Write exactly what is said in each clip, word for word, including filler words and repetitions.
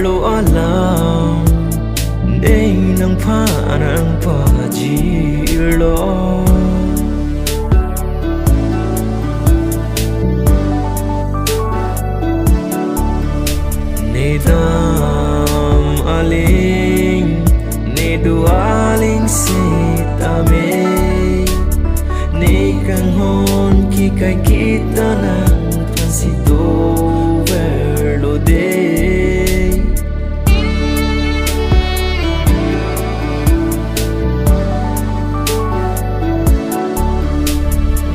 Lo alam, dei nangphan nangpajirlo. Ne dam aling, ne do aling sitame, ne kanghon kikai kita nangphan si doverlo dei.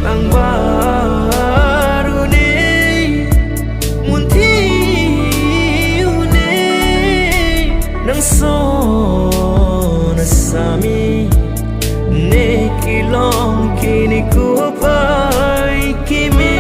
Bang baru ne, munti une, nang son asami, ne kelong ke ne kopai keme.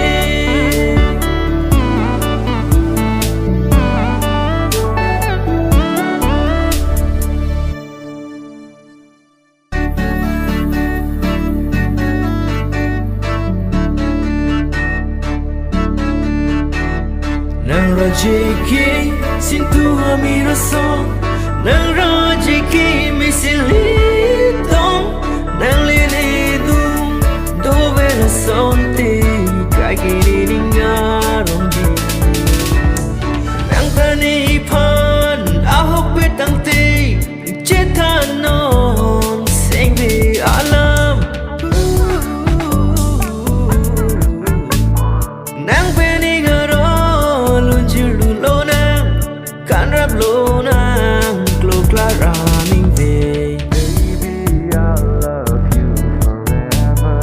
Nang raje ke sintu amir ason, nang raje ke misilitum, nang lele dum dover asonte, kai ke ne ning arong di. Nang ta nephan ahok petangte, chethan non sengve alam. Nang pen ning arong lunjir lunlonang, kanrap lonang, kloklar aning dei. Baby, I love you forever.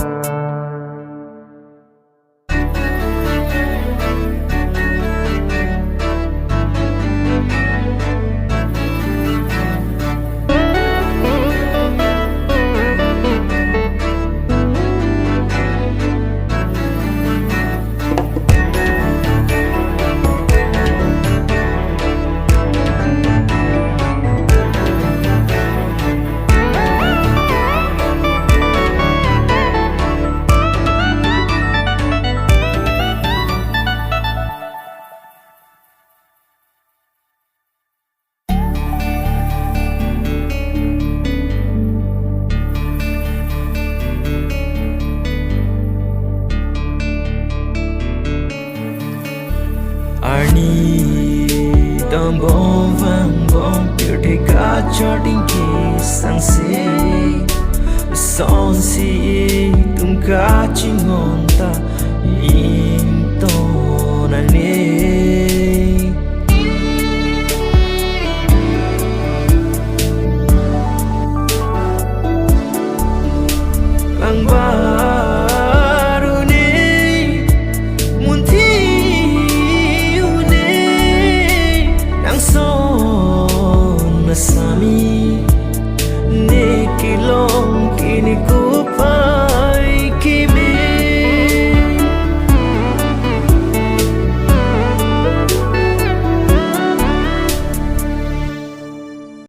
Arni dambom vangbom pirthe kacharding ke sangse, sonsi itum kachinghon ta ingtonang ne.